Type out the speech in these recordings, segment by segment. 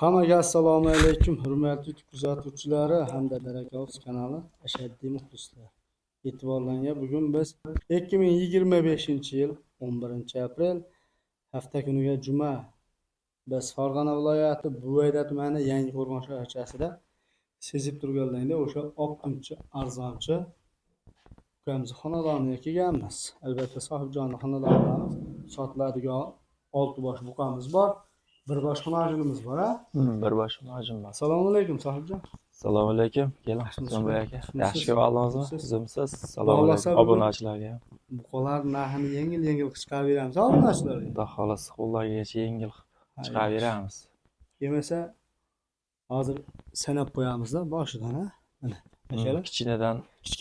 Hammaga assalomu alaykum, hurmatli YouTube kuzatuvchilari hamda Baraka Ofis kanali ashaddiy muxlislari. E'tiborlarga bugun biz 2025-yil 11-aprel hafta kuniga juma. Biz Farg'ona viloyati Buvayda tumani Yangiqo'rg'on shaharchasida sezib turganlaringda o'sha oqtumchi arzonchi ukamizni xonadoniga kelganmiz. Albatta sohibjonni xonadonidamiz. Sotiladigan 6 bosh buqamiz bor. Bir bosh xunojinimiz bor, a? Bir bosh xunojin bor. Assalomu alaykum sohibjon. Assalomu alaykum. Keling, Husanboy aka. Yaxshi oldingizmi? O'zimsiz. Assalomu alaykum obunachilarga. Buqalar narxini yengil-yengil chiqarib beramiz obunachilarga. Xudo xolasa qo'llarigacha yengil chiqarib beramiz. Yemasa hozir sanab qo'yamiz-da boshidan, ha? Mana, akalar. Kichkinadan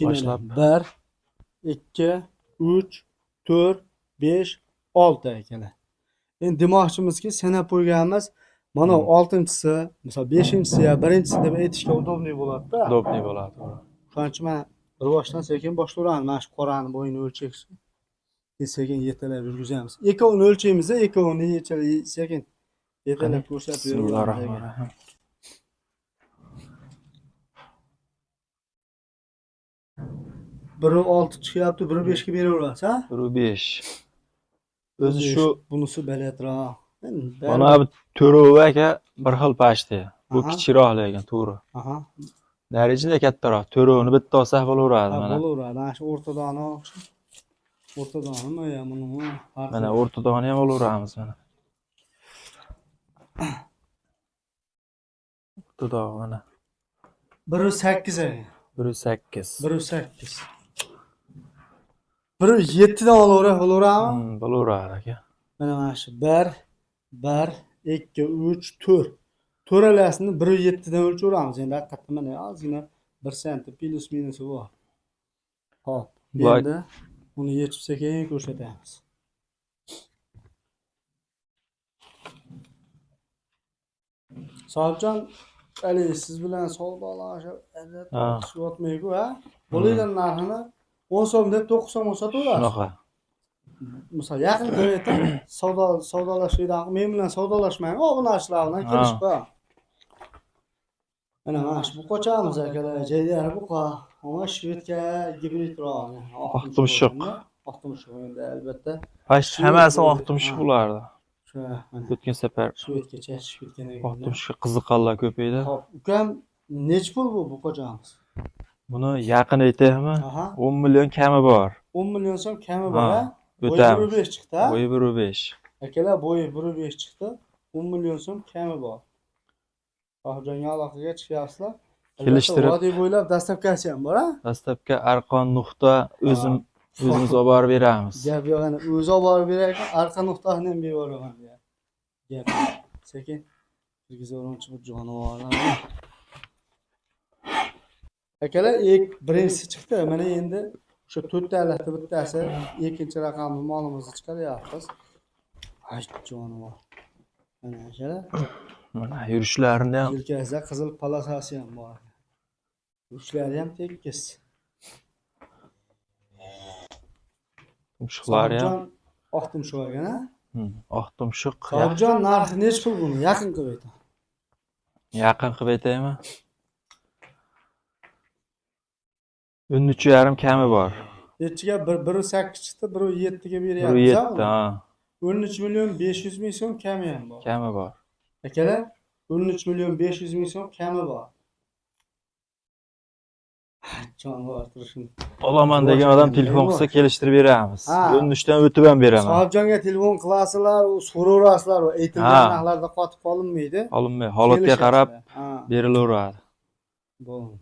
boshlab 1 2 3 4 5 6 akalar. Endi demoqchimizki, sanab qo'yganimiz mana 6-chisi, misol 5-chisi yo 1-chisi deb aytishga udobniy bo'ladi-da. Udobniy bo'ladi. Shuning uchun mana bir boshdan sekin boshlayveramiz. Mana shu qorani bo'yini o'lchaymiz. Sekin yetalab yurgizamiz. Ikkovini o'lchaymiz, ikkovini sekin yetalab ko'rsatib beraveramiz. Bismillahirrohmanirrohim. Biri 6 chiqyapti, biri 5 ga beraverasiz, ha? Biri 5. O'zi shu bunisi balatroq. Mana bu to'rovi aka bir xil pashti. Bu kichikroq lekin to'g'ri. Narigida kattaroq. To'rovini bitta olsak bo'laveradi mana. Bo'laveradi. Ana shu o'rtadoni, o'rtadonimi yo bunimi? Mana o'rtadoni ham olaveramiz mana. O'rtadon mana. 1.8 aka. 1.8. 1.8. 1.7 dan olaveramizmi? Bo'laveradi aka. Mana shu 1 1 2 3 4. To'ralasini 1.7 dan o'lchaveramiz. Endi haqiqatdan mana ozgina 1 santim plus minusi bor. Xo'p, endi uni yechib sekin ko'rsatamiz. Sohibjon, hali siz bilan savdolashib, yotmayku, ha? Bo'linglar narxini 10 so'm deb 9 so'mga sotaverasiz. Shunaqa. Misol yaqin ko'rayotgan savdolashishdan men bilan savdolashmang, obunachilar bilan kelishib qo'ying. Mana shu buqachamiz akalar, jaydari buqa, ama shvedga gibridroq. Oq tumshuq. Oq tumshuq endi albatta. Hammasi oq tumshuq bo'lardi. Shu mana. O'tgan safar shvedgacha chiqib ketgan ekan. Oq tumshuqqa qiziqqanlar ko'paydi. Xo'p, ukam nechi pul bu buqachamiz? Buni yaqin aytaymi? 10 million kami bor. 10 million so'm kami bor, ha? O'tamiz. Bo'yi 1.5 chiqdi, ha? Bo'yi 1.5. Akalar, bo'yi 1.5 chiqdi. 10 million so'm kami bor. Sohibjonga aloqaga chiqyapsizlar. Kelishtirib vodiy bo'ylab dastavkasi ham bor, ha? Dastavka arqon nuqta o'zimiz olib borib beramiz. Gap yo'q, ana o'zi olib borib berar ekan, arqon nuqtasini ham berib yuboraman deya. Gap. Sekin kirgizaveramchi bu jonivorlar. Akalar, birinchisi chiqdi. Mana endi o'sha to'rttalikda bittasi ikkinchi raqamli molimizni chiqaryapmiz. Ay jonivor. Mana akalar. Mana yurishlarini ham yelkasida qizil polosasi ham bor. Yurishlari ham tekis. Tumshuqlari ham oq tumshuq ekan, ha? Oq tumshuq. Sohibjon, narxi nechi pul buni? Yaqin qilib ayting. Yaqin qilib aytaymi? 13.5 kami bor. Nechiga 1.8 chiqdi, 1.7 ga beryapmiz. 1.7, ha. 13 million 500 ming so'm kami ham bor. Kami bor. Akalar, 13 million 500 ming so'm kami bor. Jonivor turishini. Olaman degan odam telefon qilsa kelishtirib beramiz. 13 dan o'tib ham beraman. Sohibjonga telefon qilasizlar, so'raverasizlar, aytilgan narxlarda qotib qolinmaydi. Qolinmaydi. Holatga qarab berilaveradi. Bo'ldi.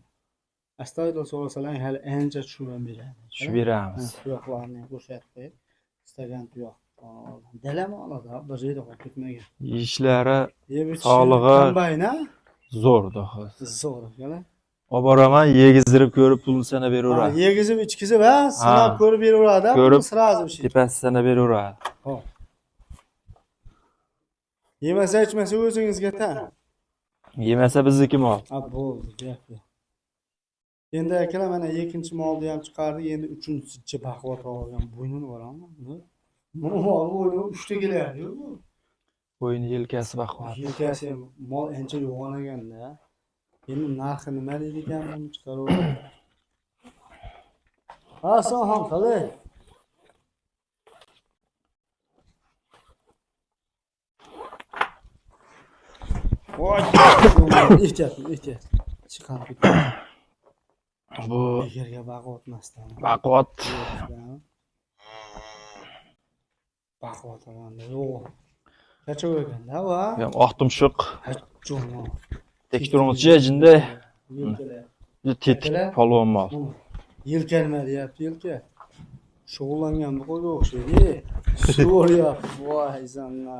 Astoydil so'rasalar hali ancha tushib ham beradi. Tushib beramiz. Tuyoqlarni ham ko'rsatib qo'yib, istagan tuyoq. Dalama oladi, bir joyda qolib ketmagan. Yeyishlari, sog'lig'i kombayna zo'r, xudo xohlasa. Zo'r, akalar. Olib boraman, yegizdirib ko'rib pulini sanab beraveradi. Yegizib, ichkizib, ha, sinab ko'rib beraveradi, ko'rib sразу bir şey. Tepasi sanab beraveradi. Xo'p. Yemasa, ichmasa o'zingizga tan. Yemasa bizniki mol. Ha, bo'ldi, gap yo'q. Endi akalar mana ikkinchi molni ham chiqardik, endi uchinchisi baquvvat olgan bo'ynini borammi? Bu mol bo'yni 3 ta kelardi-yu. Bo'yni yelkasi baquvvat. Yelkasi ham mol ancha yo'g'on ekanda. Endi narxi nima deydi ekan buni chiqarib. Ha, Sohon qalay? Voy, ehtiyot, ehtiyot. Chiqarib ketdi. Bu Bekorga baquvvatmasdan. baquvvat. Baquvvat olganda yo'q. Qachon ekanda va? Bu ham oq tumshuq. Jo'no. Tekturumchi jinday. Yelkalar. Juda tetik polvon mol. Yelka nima deyapti, yelka. Shug'ullangan buqaga o'xshaydi. So'rayapti. Voy zanna.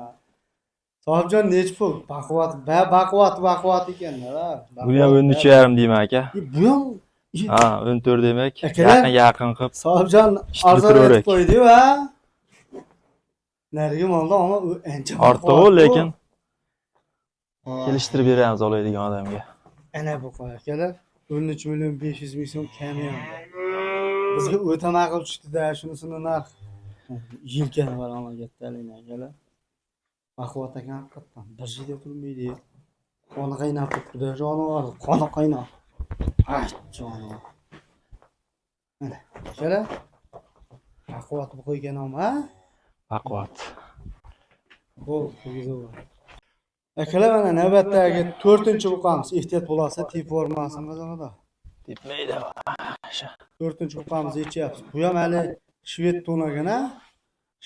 Sohibjon nechi pul? Baquvvat, baquvvat, baquvvat ekanda. Buni ham 13,5 deyman aka. Bu ham Ha, 14 demak. Akalar. Yaqin yaqin qilib. Sohibjon Ishni arzon bitiraverak. aytib qo'ydi-yu, ha? Narigi molda ammo u ancha Ortig'i, baquvvat-ku. lekin Voy. kelishtirib beramiz oladigan odamga. Ana bu qo'y akalar. 13 million 500 ming so'm kami ham bor. Bizga o'ta ma'qul tushdi-da, shunisini narx. Yelkani var ana kattaligini akalar. Baquvvat ekan haqiqatdan. Bir joyda turmaydi. Qoni qaynab turibdi, jonivor, qoni qaynab. Ay, jonivor. Mana, akalar. Baquvvat bu qo'ygan ham, ha? Baquvvat. Bo'ldi, kirgizaver. Akalar, mana navbatdagi 4-buqamiz. Ehtiyot bo'lasiz, tep yubormasin qizig'ida. Tepmaydi. 4-buqamiz yechyapmiz. Bu ham hali shved to'nagina.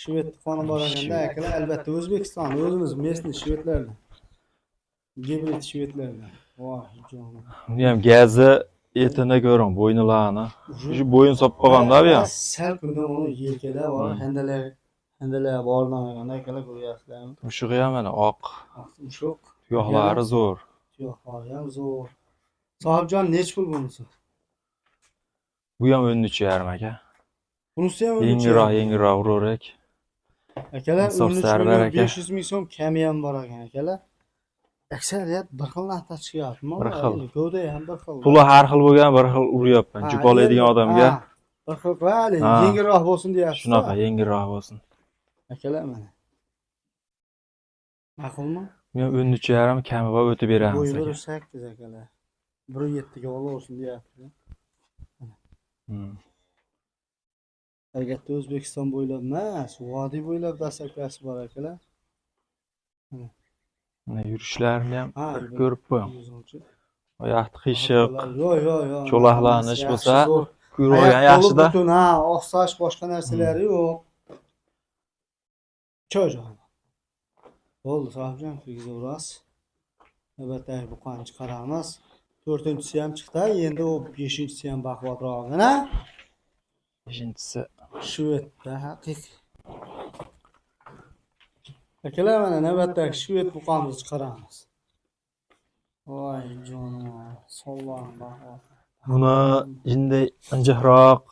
Shved qoni bor ekanda akalar, albatta O'zbekiston o'zimiz местный shvedlardan. Gibrid shvedlardan. Voy jonim. Buni ham gazi, etini ko'ring, bo'ynilarini. Shu bo'yin solib qolganda bu ham. Sal kundan uni yelkada bor, handalar, handalar bordan ekanda akalar, ko'ryapsizlarmi? Tumshug'i ham mana oq. Oq tumshuq. Tuyoqlari zo'r. Tuyoqlari ham zo'r. Sohibjon nechi pul bunisi? Bu ham 13,5 aka. Bunisi ham 13,5. Yengilroq, yengilroq uraverak. Akalar, Insof 13 sarvar million aka. 500 ming so'm kami ham bor ekan akalar. Aksariyat bir xil narxda chiqyapti. Bir xil. Gavda ham bir xil. Puli har xil bo'lgan, bir xil uryapman. Ha, Jup oladigan odamga ha, bir xil hali Ha. yengilroq bo'lsin deyapsiz. shunaqa yengilroq bo'lsin. Akalar mana. Ma'qulmi? Bu ham 13,5 kami bor, o'tib beramiz Bo'yi aka. 1.8 akalar. 1.7 ga olaversin deyapti. Albatta O'zbekiston bo'ylab emas, vodiy bo'ylab dastlabkasi bor akalar. Mana yurishlarini ham Ha, bir ko'rib qo'ying. Yuzunchi. Oyoq qiyshiq, Yo'q, yo'q, yo'q. cho'laqlanish Yaxshi, bo'lsa, zo'r. quyrug'i ham Oyoq qo'li yaxshida. butun, ha, oqsash boshqa narsalari yo'q. Choy jonim. Bo'ldi, sohibjon, kirgizaverasiz. Navbatdagi buqani chiqaramiz. 4-chisi ham chiqdi, endi u 5-chisi ham baquvvatrog'ini. 5-chisi. Shvedda haqiqiy. Akalar, mana navbatdagi shved buqamizni chiqaramiz. Voy jonim, sollam baquvvat. Buni jinday injiqroq,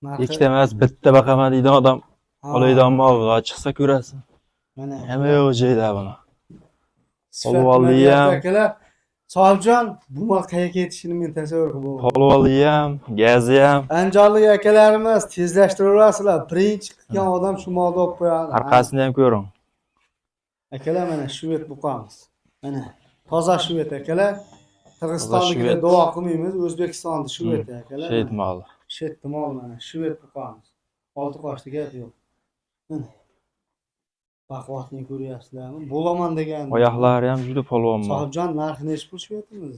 Narxi ikkita emas, bitta baqaman deydigan odam Ha, oladigan mol bu. Chiqsa ko'rasan. Mana. Nima yo'q joyda buni. Sifat Polvonli nima ham. deyapti akalar? Sohibjon, bu mol qayerga ketishini men tasavvur qilib bo'ldim. Polvonli ham, gazi ham. Andijonlik akalarimiz tezlashtiraverasizlar. Birinchi chiqqan odam shu molni olib qo'yadi. Orqasini ham ko'ring. Akalar, mana shved buqamiz. Mana toza shved akalar. Qirg'izistonnikini shved. duo qilmaymiz, O'zbekistonni shved akalar. Shved moli. Shved moli mana shved buqamiz. Olti qoshli gap yo'q. Mana. Baquvvatni ko'ryapsizlarmi? Bo'laman degan. Oyoqlari ham juda polvon mol. Sohibjon, narxi nechi pul shvedimiz?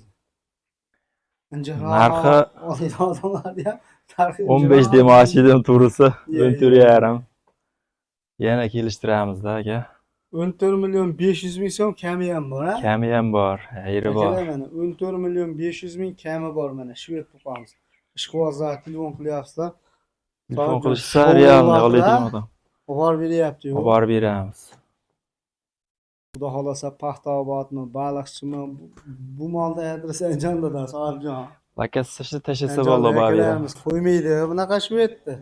Injiqroq Narxi oladigan odamlar ham narxi 15 injiqroq. demoqchi edim, to'g'risi. Ye, ye. 14,5. Yana kelishtiramiz-da aka. 14 million 500 ming so'm kami ham bor, ha? Kami ham bor, xayri bor. Akalar, mana 14 million 500 ming kami bor, mana shved buqamiz. Ishqibozlar telefon qilyapsizlar. Telefon Sohibjon, qilishsa realni sho'rlar oladigan odam. Olib borib beryapti, yo'q. Olib borib beramiz. Xudo xolasa Paxtaobodmi, Baliqchimi, bu molda adres Andijonda, Sohibjon. Lakasini tashlasa Andijonda bo'ldi, olib borib beramiz. akalarimiz qo'ymaydi, bunaqa shvedni.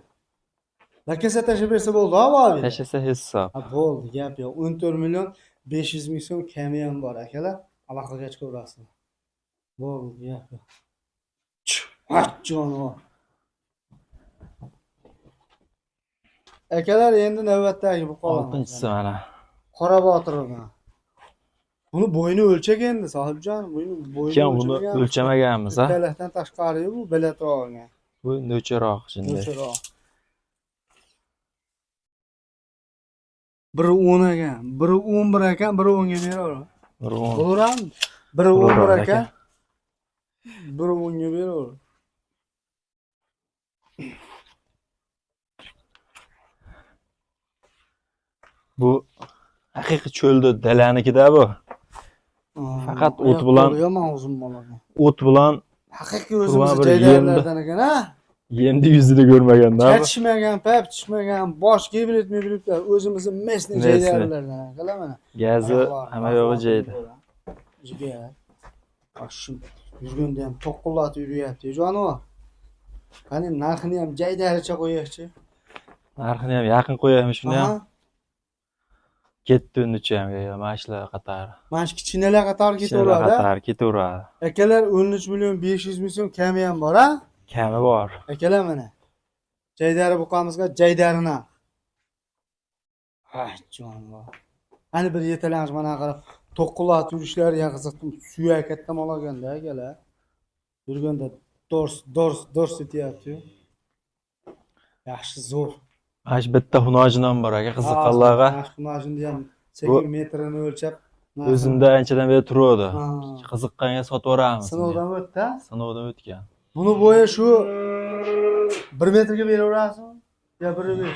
Lakasa tashlab bersa bo'ldi, olib borib. Tashlasa hisob. Ha, bo'ldi, gap yo'q. 14 million 500 ming so'm kami ham bor akalar. Aloqaga chiqaverasizlar. Bo'ldi, gap yo'q. Jonivor. Akalar, endi navbatdagi bu qolamiz. 6-chisi mana. Qora botirmi? Buni bo'yini o'lchak endi sohibjon, buni bo'yini Keyin buni o'lchamaganmiz, ha. Bittalikdan tashqari bu belatroq olgan. Bu no'charoq shunday. No'charoq. Biri 10 ekan, biri 11 ekan, biri 10 ga beraver. Biri 10. Bo'laverami? Biri 11 Bo'laveradi ekan. aka. Biri 10 ga beraver. Bu haqiqiy cho'lda dalanikida bu. Faqat o't bilan- yomon uzun bo'ladi. O't bilan Haqiqiy o'zimizni bir jaydarlardan ekan, ha? yemni yuzini ko'rmaganda bu. Chachishmagan, pap tushmagan, bosh gibrid mibridlar o'zimizni местный Местный. jaydarlardan ekan, mana. Gazi hamma yo'g'i joyida. Jigar. Shu yurganda ham to'qillatib yuryapti, jonivor. Qani narxini ham jaydaricha qo'yaychi. Narxini ham yaqin qo'yaymi shuni ham. Ketdi uncha ham, mana shular qatori. Mana shu kichkinalar qatori Kichkinalar ketaveradi. qatori ketaveradi. Akalar 13 million 500 ming so'm kami ham bor, ha? Kami bor. Akalar mana. Jaydari buqamizga jaydari narx. Ay jonivor. Hani bir yetalanish mana qarab to'qillatib yurishlari ham qiziq. Suyak katta mol olganda akalar. Yurganda dors dors dors etyapti. Yaxshi, zo'r. Mana shu bitta hunojin ham bor aka, qiziqqanlarga. Mana shu hunojinni ham sekin metrini o'lchab O'zimda anchadan beri turadi. Ha. Qiziqqanga sotib yuboramiz. Sinovdan o'tdi. Sinovdan o'tgan. Buni bo'yi shu 1 metrga beraverasizmi? Yo 1.5 mi?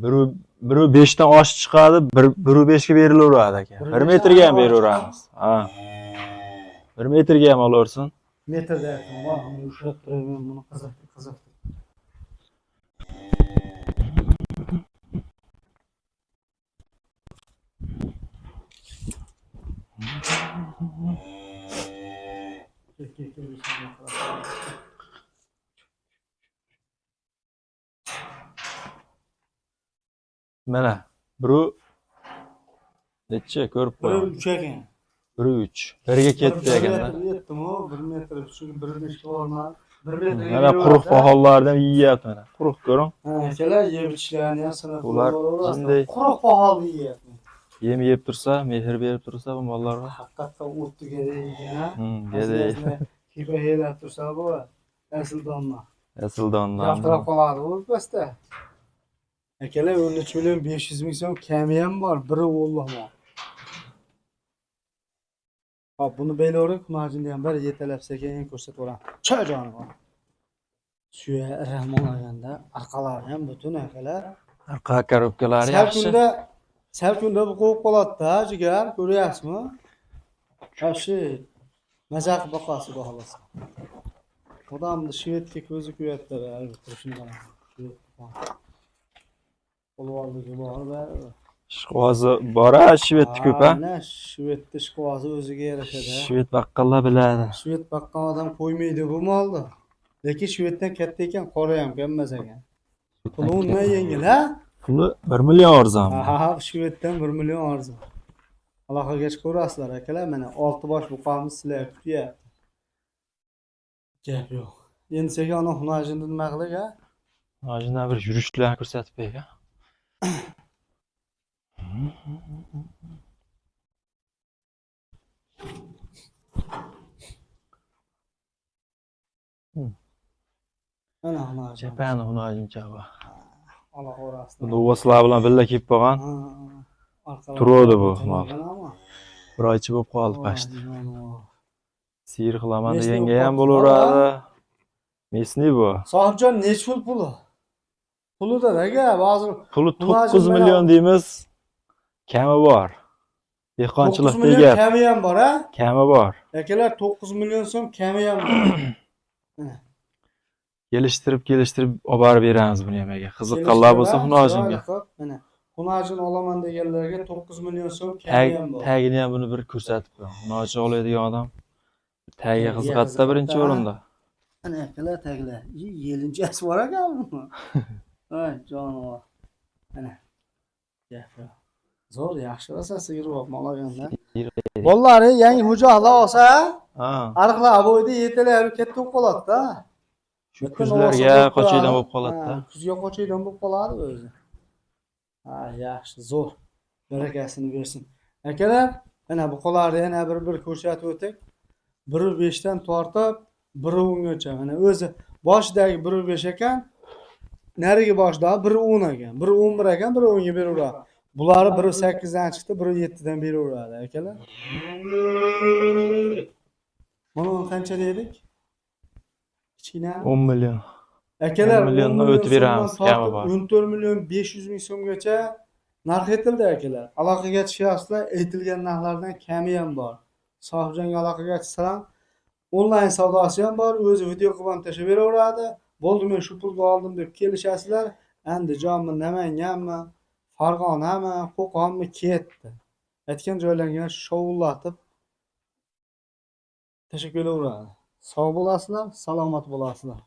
1.5 dan oshib chiqadi, 1.5 ga berilaveradi aka. 1 metrga ham beraveramiz. Ha. 1 metrga ham olaversin. Metrda aytdim, voh, buni ushlab turaman, buni qiziq, qiziq. Mana biru necha ko'rib Bir qo'yaman. 3 ekan. 1.3. Birga ketdi Bir ekanda. metr yetdim o, 1 metr, chunki 1.5 ga bormadi. 1 metrga Mana quruq poxollarni ham yeyapti mana. Quruq ko'ring. Ha, akalar yeb ichishlarini ham sinab Ular ko'raverasizlar. jinday. Quruq poxolni yeyapti. Yem yeb tursa, mehr berib tursa bu mollarga. Haqiqatdan o'tdi kerak ekan, ha? Kerak. Kepa helab tursa bu asl donna. Asl donna. Yaltirab qoladi bu pastda. Akalar 13 million 500 ming so'm kami ham bor, biri o'g'li. Hop, buni belavering, hunarjinni ham bir yetalab sekin ko'rsatib yuboraman. Choy jonivor. Suya rahmon olganda orqalari ham butun akalar. Arqa korobkalari yaxshi. Sal kunda bu qo'yib qoladi-da, jigar, ko'ryapsizmi? Yaxshi. Maza qilib boqasiz, xudo xohlasa. Odamni shvedga ko'zi kuyadi baribir shundan. Qo'lvolligi bor baribir. Ishqibozi bor-a, shvedni ko'p a. Mana shvedni ishqibozi o'ziga yarashadi. Shved baqqallar biladi. Shved baqqan odam qo'ymaydi bu molni. Lekin shveddan katta ekan, qora ham emas ekan. Puli undan yengil, ha? Puli 1 million arzon. Ha, shveddan 1 million arzon. Aloqaga chiqaverasizlar akalar, mana 6 bosh buqamiz sizlar kutyapti. Gap yo'q. Endi sekin ana hunarjinni nima qilik, ha? Hunarjindan bir yurishlarni ko'rsatib ber, ha. Mana hunarjin. Chapani hunarjincha bu. Aloqa o'rasida. Bunda uvaslar bilan birga kelib qolgan. Turadi bu mol. Bir oycha bo'lib qoldi pashta. Siyir qilaman deganga ham bo'laveradi. Mesni bu. Sohibjon nechi pul puli? Pulida aka, hozir Puli Hunarjin 9 million deymiz. Kami bor. 9 Dehqonchilikda million gap. kami ham bor, ha? Kami bor. Akalar 9 million so'm kami ham bor. Kelishtirib, kelishtirib olib borib beramiz buni ham aka. Qiziqqanlar bo'lsa hunarjinga. Mana hunarjin olaman deganlarga 9 million so'm kami ham bor. Tagini ham buni bir ko'rsatib qo'ying. Hunarjin oladigan odam tagiga qiziqadi-da birinchi o'rinda. Mana akalar taglar. Yelinchasi bor ekan buni. Voy jonivor. Mana. Gap yo'q. Zo'r, yaxshi rosa sigir bo'lib mol olganda. Bolalari yangi xo'jalar olsa, Ha. ariqlar bo'yida yetalab katta bo'lib qoladi-da. Shu kuzlarga qochaydan bo'lib qoladi-da. Kuzga qochaydan bo'lib qoladi o'zi. Ha, yaxshi, zo'r. Barakasini bersin. Akalar, mana buqalarni yana bir ko'rsatib o'tik. 1.5 dan tortib 1.10 gacha. Mana o'zi boshidagi 1.5 ekan. Narigi boshida 1.10 ekan. 1.11 ekan, 1.10 ga beraveradi. Bulari 1.8 dan chiqdi, 1.7 dan beraveradi akalar. Buni qancha dedik? Kichkina. 10 million. Akalar, 10 milliondan 10 million o'tib beramiz, so'mdan kami tortib bor. 14 million 500 ming so'mgacha narx aytildi akalar. Aloqaga tushyapsizlar, aytilgan narxlardan kami ham bor. Sohibjonga aloqaga chiqsalar, onlayn savdosi ham bor, o'zi video qilib ham tashlab beraveradi. Bo'ldi, men shu pulga oldim deb kelishasizlar. Andijonmi, Namanganmi, Farg'onami, Qo'qonmi ketdi. Aytgan joylarga shovullatib tashlab kelaveradi. Sog' bo'lasizlar, salomat bo'lasizlar.